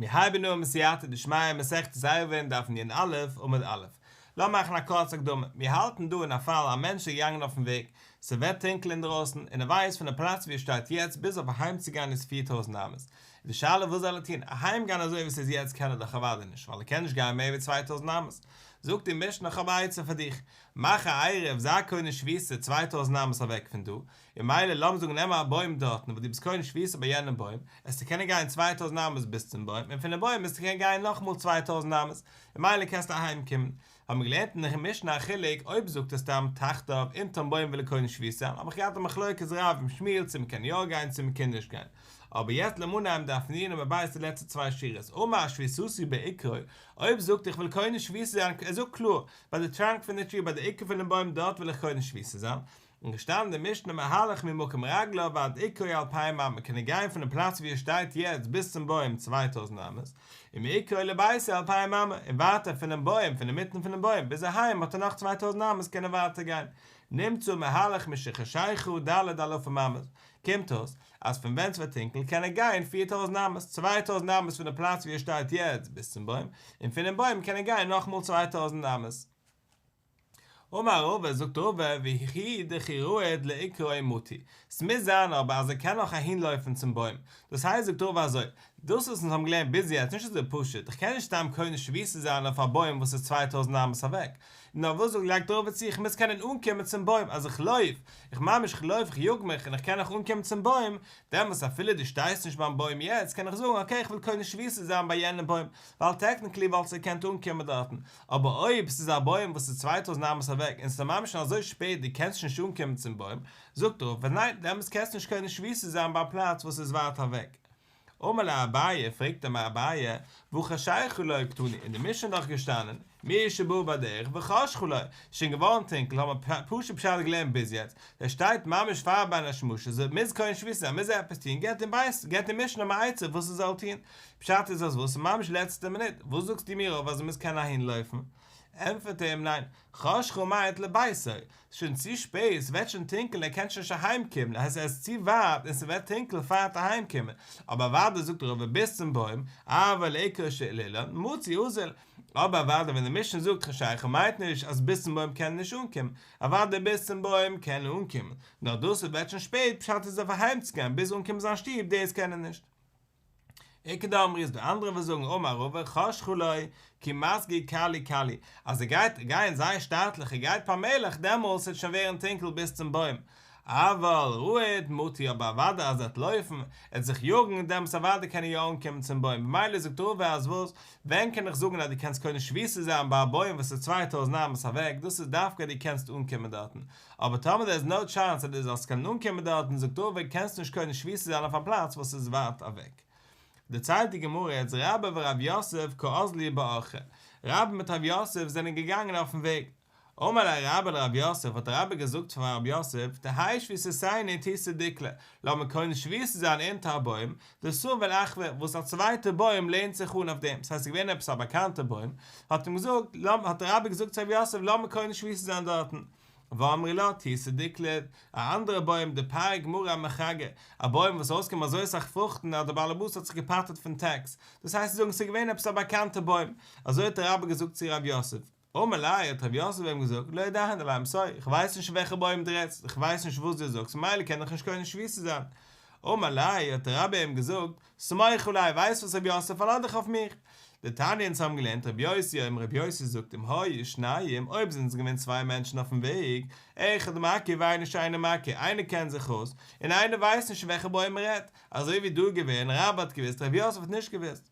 מיר הייבן אן בסייעתא דשמיא מסכת עירובין דף נ"א עמוד א'. לאמיר מאכן א קורצע הקדמה, מיר האלטן דא אין א פאל א מענטש איז געגאנגען אויפן וועג, ס'ווערט טונקל אינדרויסן, און ער ווייסט פון די פלאץ ווי ער שטייט יעצט ביז אויף אהיימצוגיין איז 4000 אמות, איז די שאלה וואס זאל ער טון, אהיימגיין אזוי ווי ס'איז יעצט קען ער דאך אוודאי נישט ווייל ער קען נישט גיין מער ווי 2000 אמות, זאגט די משנה איך האב א עצה פאר דיך, מאך א עירוב, זיי קונה שביתה 2000 אמות אוועק פון דא, און מילא לאמיר זאגן נעם א בוים דארטן וואס דו ביסט קונה שביתה ביי יענעם בוים, עסטו קענען גיין 2000 אמות ביז צום בוים, און פונעם בוים עסטו קענען גיין נאכאמאל 2000 אמות, און מילא קענסטו אהיים קומען. האבן מיר געלערנט אין די משנה א חילוק אויב זאגט ער סתם תחתיו אונטערן בוים וויל ער קונה שביתה זיין, האב איך געהאט א מחלוקת רב עם שמואל צו מ'קען יא גיין צו מ'קען נישט גיין. אבער יעצט לאמיר אנהייבן דף נ' עמוד ב' די לעצטע צוויי שורות, אמר שביתתי בעיקרו, אויב זאגט איך וויל קונה שביתה זיין, ער זאגט קלאר, ביי די trunk פון די tree ביי די עיקר פונעם בוים דארט וויל איך קונה שביתה זיין, און געשטאנען די משנה מהלך ממקום רגליו ועד עיקרו 2000 אמה, קען ער גיין פונעם פלאץ ווי ער שטייט יעצט ביז צום בוים 2000 אמות, ומעיקרו לביתו 2000 אמה, און ווייטער פונעם בוים, פון אינמיטן פונעם בוים ביז אהיים האט ער נאך 2000 אמות קען ער ווייטער גיין, נמצא מהלך משחשיכה ד' אלפים אמות, קומט אויס אז פון ווען ס'ווערט טונקל קען ער גיין 4000 אמות, 2000 אמות פון די פלאץ ווי ער שטייט יעצט ביז צום בוים, און פונעם בוים קען ער גיין נאכאמאל 2000 אמות. אמר רבא, זאגט רבא, והוא דכי רהיט לעיקרו מטי, ס'מוז זיין אבער אז ער קען נאך אהינלויפן צום בוים, דאס הייסט זאגט רבא אזוי, דאס וואס אונז האבן געלערנט ביז יעצט נישט אזוי פשוט, איך קען נישט סתם קונה שביתה זיין אויף א בוים וואס איז 2000 אמות אוועק, נאר וואס זאגט לייגט רבא צו איך מוז קענען אנקומען צום בוים, אז איך לויף, איך ממש איך לויף איך יאג מיך און איך קען נאך אנקומען צום בוים, דעמאלטס אפילו דו שטייסט נישט ביים בוים יעצט קען איך זאגן okay איך וויל קונה שביתה זיין ביי יענעם בוים, ווייל technically וואלטסטו געקענט אנקומען דארטן, אבער אויב ס'איז א בוים וואס איז 2000 אמות אוועק און ס'איז ממש שוין אזוי שפעט דו קענסט שוין נישט אנקומען צום בוים, זאגט רבא ניין, דעמאלטס קענסטו נישט קונה שביתה זיין ביי א פלאץ וואס איז ווייט אוועק. אמר ליה אביי, פרעגט אים אביי, והא חשיכה לו קתני, אין די משנה איז דאך געשטאנען, מי שבא בדרך וחשכה לו, ס'איז שוין געווארן טונקל, האבן מיר פשוט פשט געלערנט ביז יעצט, ער שטייט ממש פאר בין השמשות, ער מוז קונה שביתה זיין, מוז ער עפעס טון, געבט אים בית, געבט די משנה א עצה וואס ער זאל טון, פשט איז אז וואס? ממש לעצטע מינוט, וואס זאגסטו מיר אויף אז ער מוז קענען אהין לויפן? ענטפערט ער אים ניין, חשכה מיינט לביתו, ס'איז שוין צו שפעט, ס'ווערט שוין טונקל ער קען שוין נישט אהיים קומען, עס איז צו ווייט און ס'ווערט טונקל פאר ער וועט אהיים קומען, אבער אוודאי זאגט רבא ביז צום בוים, אבל לעיקרו של אילן, מצי אזיל, אבער אוודאי ווען די משנה זאגט חשיכה מיינט נישט אז ביז צום בוים קען ער נישט אנקומען, אוודאי ביז צום בוים קען ער אנקומען, נאר דאס ס'ווערט שוין שפעט פשט איז אויף אהיים צו גיין ביז אנקומען זיין שטוב דאס קען ער נישט. איכא דאמרי איז דא אנדערע וואס זאגן אמר רבא חשכה לו כי מסגי קלי קלי אז ער גייט גיין זייער שטאטליך ער גייט פאמעליך דעמאלס וועט שוין ווערן טונקל ביז צום בוים אבל רהיט מטי אבער אוודאי אז ער וועט לויפן ער וועט זיך יאגן דעמאלס אוודאי קען ער יא אנקומען צום בוים ממילא זאגט רבא אז וואס ווען קען איך זאגן אז דו קענסט קונה שביתה זיין ביי א בוים וואס איז 2000 אמות אוועק דאס איז דווקא דו קענסט אנקומען דארטן אבער טאמער דער איז no chance אז דו זאלסט קענען אנקומען דארטן, זאגט רבא, קענסט נישט קונה שביתה זיין אויף א פלאץ וואס איז ווייט אוועק. דערציילט די גמרא יעצט רבה ורב יוסף קאזלי באורחא, רבה מיט רב יוסף זענען געגאנגען אויפן וועג, אמר ליה רבה לרב יוסף האט רבה געזאגט פאר רב יוסף, תהא שביתתנו תותי דיקלא, לאמיר קונה שביתה זיין אונטער א בוים, דסביל אחוה, וואס א צווייטע בוים לענט זיך אן אויף דעם, ס'הייסט ס'איז געווען עפעס א באקאנטע בוים, האט אים געזאגט, האט רבה געזאגט צו רב יוסף לאמיר קונה שביתה זיין דארטן. ואמרי לה תותי דיקלא, א אנדערע בוים דפריק מריה מחגא, א בוים וואס אויסגעקומען אזוי סאך פרוכטן אז דער באלעבאס האט זיך געפטר'ט פון tax, דאס הייסט צו זאגן ס'איז געווען עפעס א באקאנטע בוים, אזוי האט רבה געזאגט צו רב יוסף. אמר ליה האט רב יוסף אים געזאגט, לא ידענא לאימתי, איך ווייס נישט וועלכע בוים דו רעדסט, איך ווייס נישט וואס דו זאגסט, ממילא קען איך נישט קונה שביתה זיין. אמר ליה האט רבה אים געזאגט, סמוך עלי, ווייסט וואס רב יוסף, פארלאז דיך אויף מיך. דתניא אונז האבן געלערנט רבי יוסי אומר רבי יוסי זאגט אם היו שניים, אויב זענען עס געווען צוויי מענטשן אויפן וועג, אחד מכיר ואינו שאינו מכיר, איינער קען זיך אויס, און איינער ווייסט נישט וועלכע בוים מען רעדט, אזוי ווי דא געווען, רבה האט געוואוסט, רב יוסף האט נישט געוואוסט.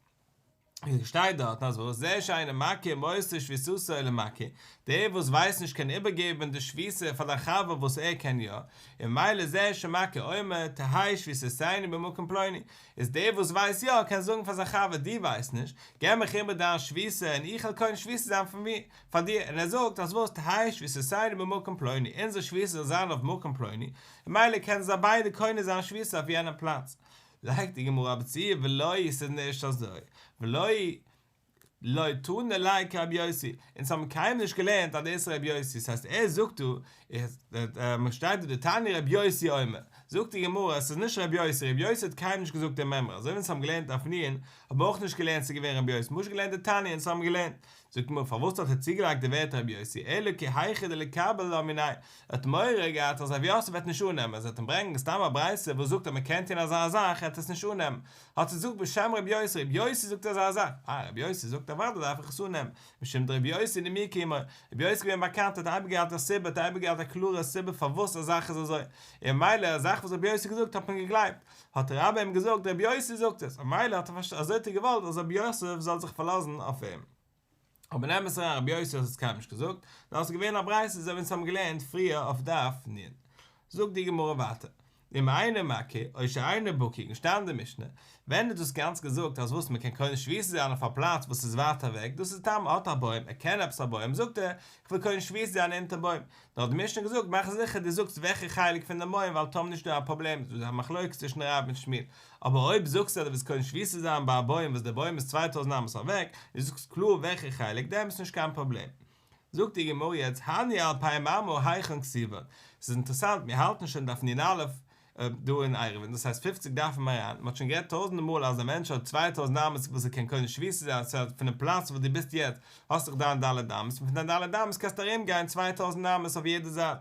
איז שטייט דארטן אז וואס זה שאינו מכיר מוסר שביתתו למכיר, דער וואס ווייסט נישט קען איבערגעבן די שביתה פאר דיין חבר וואס ער קען יא, און ממילא זה שמכיר אומר תהא שביתתנו במקום פלוני, איז דער וואס ווייסט יא קען זאגן פאר זיין חבר דו ווייסט נישט, געב מיך איבער דיין שביתה און איך וועל קונה שביתה זיין פון מיר, פאר דיר, און ער זאגט אז וואס תהא שביתתנו במקום פלוני, אונזער שביתה זאל זיין אויף מקום פלוני, און ממילא קענען זיי ביידע קונה זיין שביתה אויף יענעם פלאץ. לייגט די גמרא אבער צו ולא ס'איז נישט אזוי, ולא לא תנא ליה כרבי יוסי, אונז האבן קיינמאל נישט געלערנט אז דאס איז רבי יוסי, ס'הייסט ער זאגט דא, שטייט דא דתניא רבי יוסי אומר, זאגט די גמרא, עס איז נישט רבי יוסי, רבי יוסי האט קיינמאל נישט געזאגט דעם מימרא, אזוי ווי אונז האבן געלערנט דף נ', האבן מיר אויך נישט געלערנט ס'איז געווען רבי יוסי, מ'האט נישט געלערנט דתניא אונז האבן געלערנט. זאגט די גמרא, פארוואס האט ער צוגעלייגט די ווערטער רבי יוסי, אלא כי היכי דליקבל לה מיניה, ער האט מורא געהאט אז רב יוסף וועט נישט אננעמען, אז ער וועט אים ברענגען סתם א ברייתא וואס זאגט אז מ'קען טון אזא זאך, ער וועט עס נישט אננעמען, האט ער געזאגט בשם רבי יוסי, רבי יוסי זאגט אזא זאך, אה, רבי יוסי זאגט אוודאי דארף איך עס אננעמען, משום דרבי יוסי נימוקו עמו, רבי יוסי איז געווען באקאנט ער האט אייביג געהאט א סיבה, האט אייביג געהאט א קלארע סיבה פארוואס א זאך איז אזוי, און ממילא א זאך וואס רבי יוסי האט געזאגט האט מען געגלייבט, האט רבה אים געזאגט רבי יוסי זאגט עס, ממילא האט ער אזוי האט ער געוואלט אז רב יוסף זאל זיך פארלאזן אויף אים. אבער אין אמת אריין רבי יוסי האט עס קיינמאל נישט געזאגט, נאר עס איז געווען א ברייתא אזוי ווי אונז האבן געלערנט פריער אויף דף נ'. זאגט די גמרא ווייטער, אם אינו מכיר, או שאינו בקי, געשטאנען אין די משנה, ווען איז דאס גאנץ געזאגט אז וואס מען קען קונה שביתה זיין אויף א פלאץ וואס איז ווייט אוועק, דאס איז טאמער האט א בוים, ער קען עפעס א בוים, זאגט ער, איך וויל קונה שביתה זיין אונטער בוים, נאר האט די משנה געזאגט, מאך זיכער דו זאגסט וועלכע חלק פון דעם בוים, ווייל טאמער נישט דא א פראבלעם, איז דא א מחלוקת צווישן רב און שמואל, אבער אויב זאגסטו אז דו ווילסט קונה שביתה זיין ביי א בוים וואס דער בוים איז 2000 אמות אוועק, און דו זאגסט קלאר וועלכע חלק, דעם איז נישט קיין פראבלעם. זאגט די גמרא יעצט הני אלפים אמה היכן כתיבן, ס'איז אינטערעסאנט מיר האלטן שוין דף נ"א דא אין עירובין דאס הייסט פופציג דפים אריין, מ'האט שוין גערעדט טויזענטער מאל אז א מענטש האט 2000 אמות וואס ער קען קונה שביתה זיין סאו פונעם פלאץ וואס דו ביסט יעצט האסט דאך דיין ד' אמות און פון דיין ד' אמות קענסטו ארום גיין 2000 אמות אויף יעדע זייט,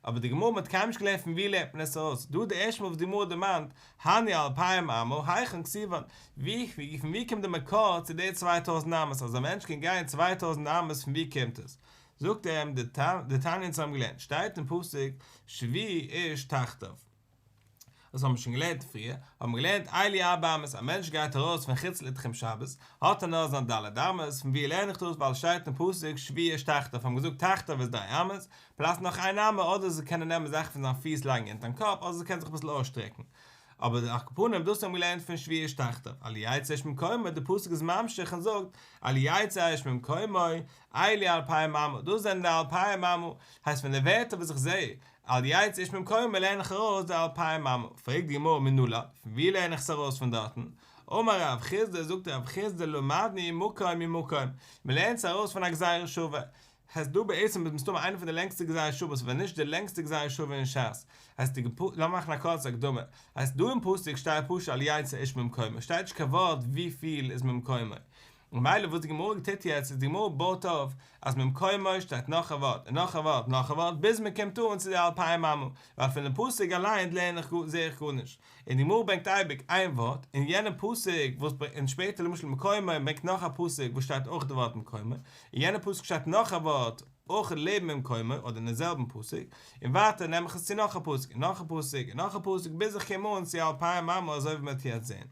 אבער די גמרא מ'האט קיינמאל נישט געלערנט פון ווי לערנט מען עס ארויס, דא די ערשטע מאל וואס די גמרא דערמאנט הני אלפים אמה, היכן כתיבן? ווי, פון ווי קומט די מקור צו די 2000 אמות, אז א מענטש קען גיין 2000 אמות פון ווי קומט עס? זאגט ער אים, דתניא אונז האבן געלערנט, שטייט אין פסוק שבו איש תחתיו. דאס האבן מיר שוין געלערנט פריער, האבן מיר געלערנט אלו ארבע אמות, א מענטש גייט ארויס פון חוץ לתחום שבת, האט ער נאר זיין ד' אמות, פון ווי לערן איך דאס, ווייל עס שטייט אין פסוק שבו איש תחתיו, האבן מיר געזאגט תחתיו איז דריי אמות, פלאס נאך איין אמה, אדער זאל קענען נעמען זאכן פון זיין פיס לייגן אונטערן קאפ, אדער זאל קענען זיך אביסל אויסשטרעקן. אבער על כל פנים דאס האבן מיר געלערנט פון שבו איש תחתיו, אל יצא איש ממקומו, די פסוק איז ממשיך און זאגט, אל יצא איש ממקומו, אלו אלפים אמה, דאס זענען די אלפים אמה, הייסט פון די ווערטער וואס איך זע, אל יצא איש ממקומו לערן איך ארויס די אלפים אמה, פרעגט די גמרא מנלן, פון ווי לערן איך עס ארויס פון דארטן? אמר רב חסדא, זאגט רב חסדא למדנו מקום ממקום, מען לערנט עס ארויס פון א גזירה שווה, הייסט דא בעצם איז מסתמא איינע פון די לענגסטע גזירה שוות ווען נישט די לענגסטע גזירה שווה אין ש"ס, הייסט די גפ לאמיר מאכן א קורצע הקדמה, הייסט דא אין פסוק שטייט פשוט אל יצא איש ממקומו, שטייט נישט קיין ווארט וויפיל איז ממקומו, ממילא וואס די גמרא טוט יעצט איז די גמרא בויט אויף אז ממקומו שטייט נאך א ווארט און נאך א ווארט נאך א ווארט ביז מען קומט אן צו די אלפיים אמה, ווייל פונעם פסוק אליין לערן איך זעה איך גארנישט, און די גמרא ברענגט אייביג איין ווארט, און יענע פסוק וואס און שפעטער למשל מקומו ברענגט נאך א פסוק וואס שטייט אויך די ווארט מקומו, אין יענע פסוק שטייט נאך א ווארט אויך לעבן ממקומו אדער אין די זעלבן פסוק, און ווייטער נעם איך עס צו נאך א פסוק און נאך א פסוק און נאך א פסוק ביז איך קום אן צו אלפיים אמה אזוי ווי מען וועט יעצט זען.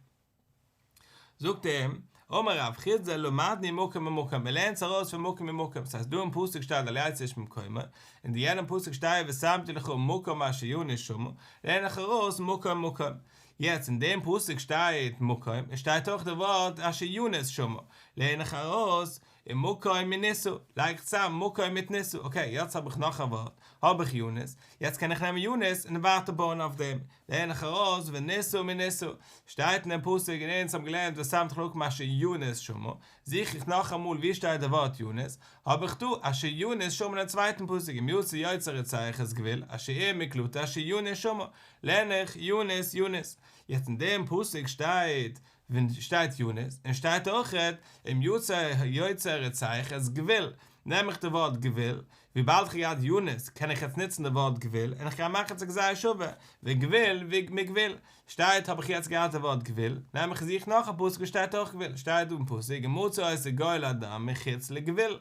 זאגט ער אים, אמר רב חסדא למדנו מקום ממקום, מען לערנט עס ארויס פון מקום ממקום, ס'הייסט דא אין פסוק שטייט אל יצא איש ממקומו, אין די יענעם פסוק שטייט ושמתי לך מקום אשר ינוס שמה, לערן איך ארויס מקום ממקום. יעצט אין דעם פסוק שטייט מקום, און שטייט אויך די ווארט אשר ינוס שמה, לערן איך ארויס און מקום מנוסה, לייג איך צוזאם מקום מיט נוסה, okay, יעצט האב איך נאך א ווארט, האב איך ינוס, יעצט קען איך נעמען ינוס און ווייטער בויען אויף דעם, לערן איך ארויס ונסה מנסה, שטייט אין דעם פסוק און אונז האבן געלערנט ושמתי לך מקום אשר ינוס שמה, זוך איך נאכאמאל וואו שטייט די ווארט ינוס, האב איך דא אשר ינוס שמה אין צווייטן פסוק אם יצא יוצא רוצח את גבול אשר עיר מקלטו אשר ינוס שמה, לערן איך ינוס ינוס, יעצט אין דעם פסוק שטייט ווען שטייט ינוס, און שטייט אויכעט אם יצא יוצא רוצח את גבול, נעם איך די ווארט גבול, וויבאלד איך האב געהאט ינוס קען איך יעצט נוצן די ווארט גבול און איך גיי מאכן צו גזירה שווה, וגבול מגבול, שטייט האב איך יעצט געהאט די ווארט גבול, נעם איך זוך נאך א פסוק וואס שטייט אויך גבול, שטייט דא אין פסוק ומצא אותו גואל הדם מחוץ לגבול,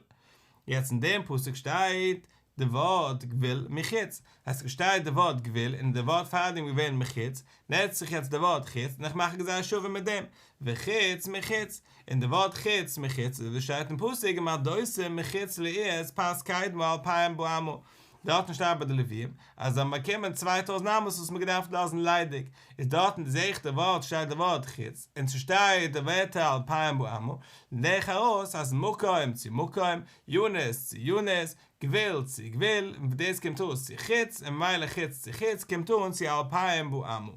יעצט אין דעם פסוק שטייט די ווארט גבול מחוץ, עס שטייט די ווארט גבול און די ווארט פארדעם געווען מחוץ, נוץ איך יעצט די ווארט חוץ און איך מאך א גזירה שווה מיט דעם, וחוץ מחוץ, און די ווארט חוץ מחוץ איז וואס שטייט אין פסוק ומדותם מחוץ לעיר את פאת קדמה אלפים באמה, דארטן שטייט ביי די לווים אז זיי האבן באקומען 2000 אמות וואס מען געדארפט לאזן ליידיג, איז דארטן זעה איך די ווארט שטייט די ווארט חוץ, און ס'שטייט די ווערטער אלפים באמה, לערן איך ארויס אז מקום צו מקום, ינוס צו ינוס, גבול צו גבול, און דאס קומט אויס צו חוץ, און ממילא חוץ צו חוץ קומט אן צו אלפים באמה.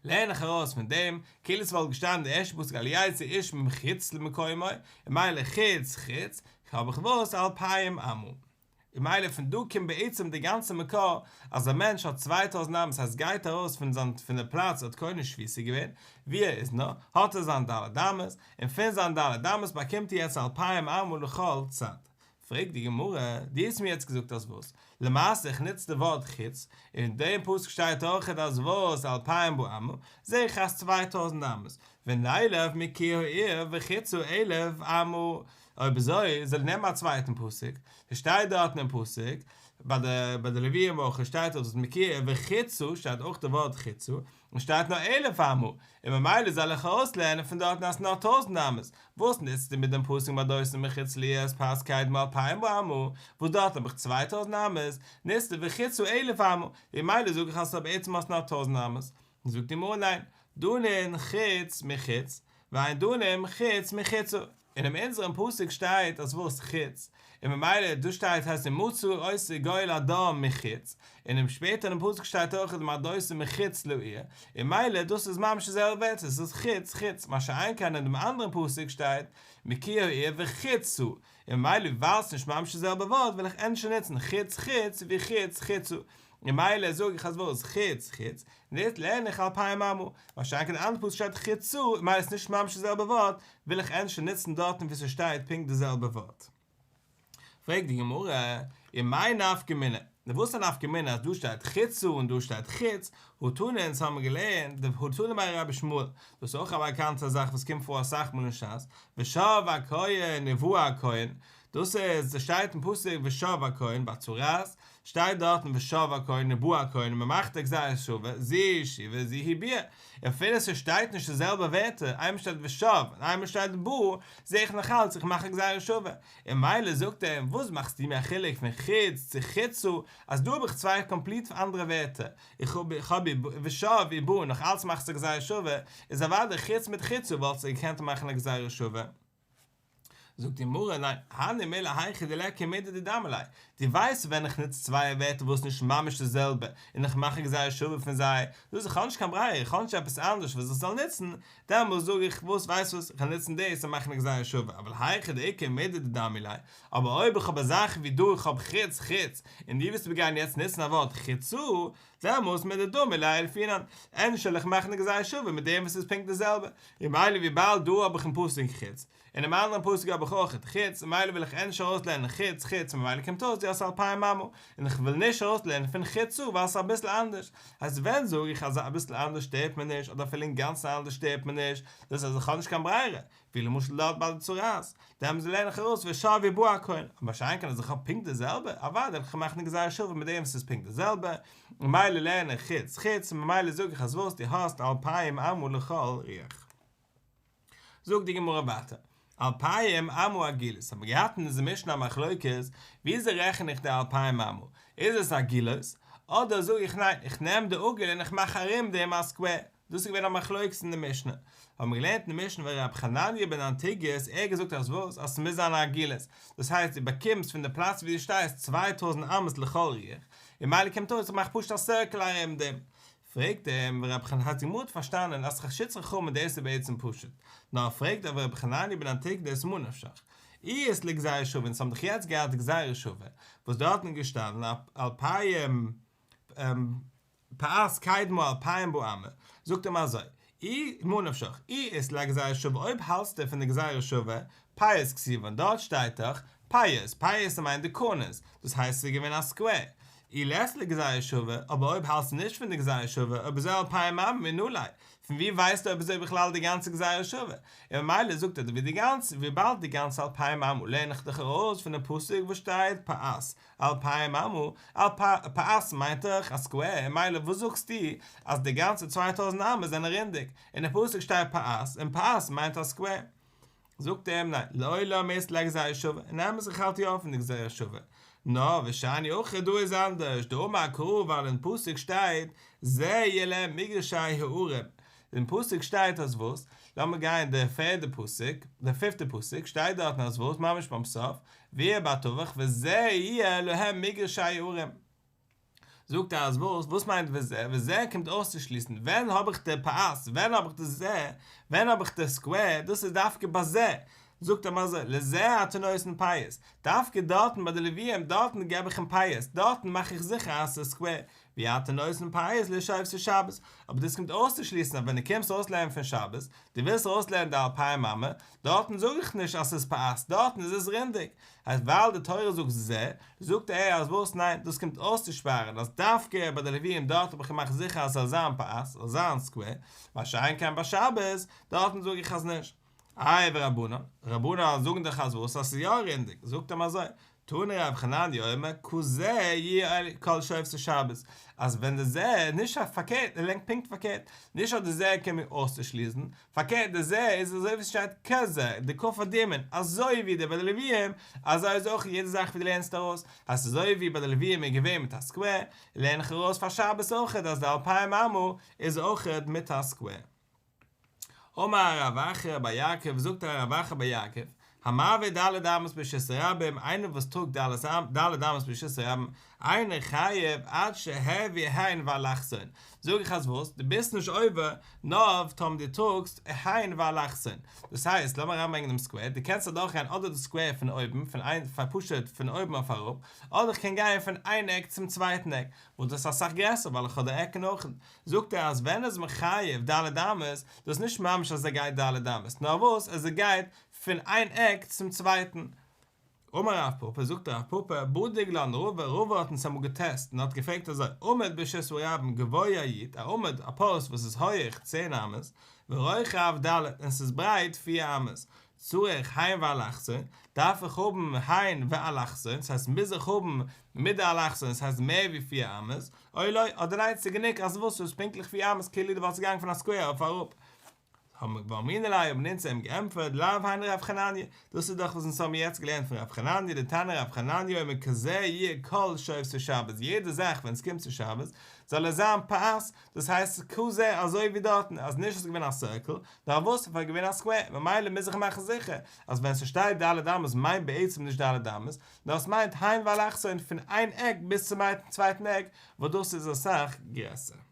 לערן איך ארויס פון דעם, כאילו ס'וואלט געשטאנען די ערשטע פסוק אל יצא איש מחוץ למקומו, און ממילא חוץ חוץ, האב איך וואס אלפים אמה. און ממילא פון דא קומט בעצם די גאנצע מקור אז א מענטש האט 2000 אמות ס'הייסט גייט ארויס פון זיין פון די פלאץ ער האט קונה שביתה געווען ווי ער איז נאר האט ער זיין ד' אמות און פון זיין ד' אמות באקומט ער יעצט אלפיים אמה לכל צד. פרעגט די גמרא, דו האסט מיר יעצט געזאגט אז וואס? למעשה איך נוץ די ווארט חוץ, און אין דעם פסוק שטייט אויכעט אז וואס אלפיים באמה, זעה איך אז 2000 אמות, ונילף מקיר העיר וחוצה אלף אמה, אויב אזוי זאל איך נעמען א צווייטן פסוק, ס'שטייט דארטן אין פסוק, ביי די ביי די לוויים אויך שטייט דארט מקיר העיר וחוצה שטייט אויך די ווארט חוצה, און שטייט נאר אלף אמה, און ממילא זאל איך ארויסלערנען פון דארטן אז ס'נאר טויזנט אמות, וואס נוצטו מיט דעם פסוק מרדותו מחוץ לעיר את פאת קדמה אלפיים באמה, וואס דארט האב איך 2000 אמות, נוצטו וחוצה אלף אמה, ממילא זאג איך אז ס'האט בעצם אז נאר טויזנט אמות. זאגט די גמרא ניין, דנין חוץ מחוץ, ואין דנים חוץ מחוצה. אינעם אונזערן פסוק שטייט אז וואס חוץ, און ממילא דא שטייט הייסט ומצא אותו גואל הדם מחוץ, און אינעם שפעטערן פסוק שטייט אויך מרדותו מחוץ לעיר, און ממילא דאס איז ממש די זעלבע ווערטער, עס איז חוץ חוץ, מה שאין כן אין דעם אנדערן פסוק שטייט מקיר העיר וחוצה, און ממילא ווייל עס איז נישט ממש די זעלבע ווארט וועל איך ענדערש נוצן חוץ חוץ ווי חוץ חוצה, און ממילא זאג איך אז וואס חוץ חוץ, און דאס לערן איך אלפיים אמה, מה שאין כן די אנדערע פסוק שטייט חוצה, און ממילא איז נישט ממש די זעלבע ווארט, וויל איך ענדערש נוצן דארטן וואו ס'שטייט פונקט די זעלבע ווארט. פרעגט די גמרא, ומאי נפקא מינה, נו וואס איז א נפקא מינה אז דא שטייט חוצה און דא שטייט חוץ, הא תנא אונז האבן געלערנט די הא תנא בי רבי ישמעאל, דאס איז אויך א באקאנטע זאך וואס קומט פאר אסאך מאל אין ש"ס, ושב הכהן ובא הכהן, דאס איז, עס שטייט אין פסוק ושב הכהן ביי צרעת, שטייט דארטן ושב הכהן ובא הכהן און מען מאכט א גזירה שווה, זו היא שיבה זו היא ביאה, אפילו ס'שטייט נישט די זעלבע ווערטער, איינמאל שטייט ושב און איינמאל שטייט בא, זעה איך נאך אלץ איך מאך א גזירה שווה, און ממילא זאגט ער אים וואס מאכסטו מיר א חילוק פון חוץ צו חוצה, אז דא האב איך צוויי קאמפליט אנדערע ווערטער, איך האב איך האב ושב ובא און נאך אלץ מאכסטו א גזירה שווה, איז אוודאי חוץ מיט חוצה וואלטסטו געקענט מאכן א גזירה שווה. זאגט די גמרא, ניין, הני מילי היכא דליכא מידי דדמי ליה, דו ווייסט ווען איך נוץ צוויי ווערטער וואס נישט ממש די זעלבע, און איך מאך א גזירה שווה פון זיי, דאס איך האב נישט קיין ברירה, איך האב נישט עפעס אנדערש וואס איך זאל נוצן, דעמאלס זאג איך, וואס ווייסט וואס, איך וועל נוצן דאס און מאכן א גזירה שווה, אבל היכא דאיכא מידי דדמי ליה, אבער אויב איך האב א זאך ווי דא איך האב חוץ חוץ, און דו ווילסט מיר גיין יעצט נוצן א ווארט חוצה, דעמאלס מדדמי ליה ילפינן, ענדערש זאל איך מאכן די גזירה שווה מיט דעם וואס איז פונקט די זעלבע, און ממילא וויבאלד דא האב איך אין פסוק חוץ, און אינעם אנדערן פסוק האב איך אויך חוץ, ממילא וויל איך ענדערש ארויסלערנען חוץ חוץ ממילא קומט אויס דו האסט אלפיים אמה, און איך וויל נישט ארויסלערנען פון חוצה ווייל ס'איז אביסל אנדערש, אז ווען זאג איך אז אביסל אנדערש שטערט מיר נישט אדער אפילו אינגאנצן אנדערש שטערט מיר נישט, דאס אז איך האב נישט קיין ברירה, ווי למשל דארט ביי די צרעת, דעמאלטס לערן איך ארויס ושב ובא הכהן, מה שאין כן אז איך האב פונקט די זעלבע, אוודאי וועל איך מאכן די גזירה שווה מיט דעם וואס איז פונקט די זעלבע, ממילא לערן איך חוץ חוץ, ממילא זאג איך אז וואס דו האסט אלפיים אמה לכל רוח. זאגט די גמרא ווייטער, אלפיים אמה עגולות, האבן מיר געהאט אין אונזער משנה א מחלוקת, וויאזוי רעכן איך די אלפיים אמה, איז עס עגולות, אדער זאג איך ניין, איך נעם די עגול און איך מאך ארום דעם א סקווער, דאס איז געווען א מחלוקת אין די משנה, האבן מיר געלערנט אין די משנה ור' חנניה בן אנטיגוס, ער האט געזאגט אז וואס, אז ס'מוז זיין עגולות, דאס הייסט דו באקומסט פון די פלאץ ווי דו שטייסט 2000 אמות לכל רוח, און ממילא קומט אויס איך מאך פשוט א סירקל ארום דעם. פרעגט אים רב חנניה, האט די גמרא פארשטאנען אז לשיטת חכמים דאס איז בעצם פשוט, נאר פרעגט אבער רבי חנניה בן אנטיגנוס ממה נפשך, אי אית ליה גזירה שווה, אונז האבן דאך יעצט געהאט גזירה שווה, וואס דארטן איז געשטאנען אלפיים פאת קדמה אלפיים באמה, זאגט אים אזוי, אי ממה נפשך, אי אית ליה גזירה שווה, אויב האלטסטו פון די גזירה שווה, פאות כתיבן, דארט שטייט דאך פאות, פאות מיינט די קארנערס, דאס הייסט ס'איז געווען א סקווער, אי לית ליה גזירה שווה, אבער אויב האלטסטו נישט פון די גזירה שווה, אויב אזוי אלפיים אמה מנא ליה, פון ווי ווייסטו אויב אזוי בכלל די גאנצע גזירה שווה? און ממילא זאגט ער ווי די גאנצע, וויבאלד די גאנצע אלפיים אמה לערן איך דאך ארויס פון די פסוק וואס שטייט פאת אלפיים אמה, פאת מיינט דאך א סקווער, ממילא וואס זאגסטו אז די גאנצע 2000 אמה זענען רונדיג, אין די פסוק שטייט פאת, און פאת מיינט א סקווער. זאגט ער אים ניין, לעולם אית ליה גזירה שווה, אין אמת איך האלט יא פון די גזירה שווה, נאר ושאני הכא דא איז אנדערש, דאמר קרא ווייל אין פסוק שטייט זה יהיה להם מגרשי הערים, אין פסוק שטייט אז וואס? לאמיר גיין די פערדע פסוק, די פיפטע פסוק, שטייט דארטן אז וואס? ממש ביים סוף, ועיר בתווך וזה יהיה להם מגרשי הערים. זאגט ער אז וואס? וואס מיינט וזה? וזה קומט אויסצושליסן ווען האב איך די פאת, ווען האב איך די זה, ווען האב איך די סקווער, דאס איז דווקא ביי זה. זאגט אים אזוי, לזה אתה נותן פאות, דווקא דארטן ביי די לוויים, דארטן געב איך אים פאות, דארטן מאך איך זיכער אז ס'איז סקווער, ואי אתה נותן פאות לשובתי שבת, אבער דאס קומט אויסצושליסן אז ווען דו קומסט אויסלערנען פון שבת, דו ווילסט ארויסלערנען די אלפיים אמה, דארטן זאג איך נישט אז ס'איז פאת, דארטן איז עס רונדיג. הייסט ווייל די תורה זאגט זה, זאגט ער אז וואס ניין, דאס קומט אויסצושפארן אז דווקא ביי די לוויים דארט האב איך געמאכט זיכער אז ס'זאל זיין פאת, ס'זאל זיין סקווער, מה שאין כן ביי שבת, דארטן זאג איך אז נישט. איי ורבנן, רבנן זאגן דאך אז וואס אז ס'איז יא רונדיג, זאגט אים אזוי, תני רב חנניה אומר כזה יהיו כל שובתי שבת, אז ווען די זה, נישט אז פארקערט, ער לערנט פונקט פארקערט, נישט אז די זה קומט מיר אויסצושליסן, פארקערט די זה איז אזוי ווי ס'שטייט כזה, די כ"ף הדמיון, אזוי ווי די ביי די לוויים, אזוי איז אויך יעדע זאך ווי דו לערנסט ארויס, אז אזוי ווי ביי די לוויים איז געווען מיט א סקווער, לערן איך ארויס פאר שבת אויכעט אז די אלפיים אמה איז אויכעט מיט א סקווער. אמר רב אחא בר יעקב, זאגט רב אחא בר יעקב, המעביר ד' אמות ברשות הרבים, איינער וואס טראגט ד' אמות ברשות הרבים, אינו חייב עד שהעביר הן ואלכסון, זאג איך אז וואס, דו ביסט נישט עובר, נאר טאמער דו טראגסט הן ואלכסון, דאס הייסט, לאמיר אריינברענגען דעם סקווער, דו קענסט אדורכגיין אדער די סקווער פון אויבן, פון איין, פשוט פון אויבן אויף אראפ, אדער איך קען גיין פון איין עק צום צווייטן עק, וואס דאס איז אסאך גרעסער ווייל איך האב די עקן אויך, זאגט ער אז ווען איז מען חייב ד' אמות, דאס איז נישט ממש אז ער גייט ד' אמות, נאר וואס אז ער גייט פון איין עק צום צווייטן. אמר רב פפא, זאגט רב פפא, בדיק לן רבא, רבא האט אונז אמאל געטעסט און האט געפרעגט אזוי, עמוד ברשות הרבים גבוה י', א עמוד, א פאוסט וואס איז הויעך צען אמות, ורוחב ד', און ס'איז ברייט פיר אמות, צריך הן ואלכסון, דארף איך האבן הן ואלכסון, ס'הייסט מוז איך האבן מיט די אלכסון, ס'הייסט מער ווי פיר אמות, או לא, אדער ניין ס'איז גענוג אז וואס ס'איז פונקטליך פיר אמות כאילו דו וואלסט געגאנגען פון א סקווער אויף אראפ. ואמרינן ליה האבן אונז אים געענטפערט לאו היינו רב חנניה, דאס איז דאך וואס אונז האבן יעצט געלערנט פון רב חנניה, דתניא רב חנניה אומר כזה יהיה כל שובתי שבת, יעדע זאך ווען ס'קומט צו שבת זאל עס זיין פאת, דאס הייסט כזה אזוי ווי דארטן אז נישט איז געווען א סירקל, נאר וואס ס'איז געווען א סקווער, ממילא מוז איך מאכן זיכער אז ווען ס'שטייט ד' אמות מיינט בעצם נישט ד' אמות, נאר עס מיינט הן ואלכסון פון איין עק ביז צום צווייטן עק, וואס דאס איז אסאך גרעסער.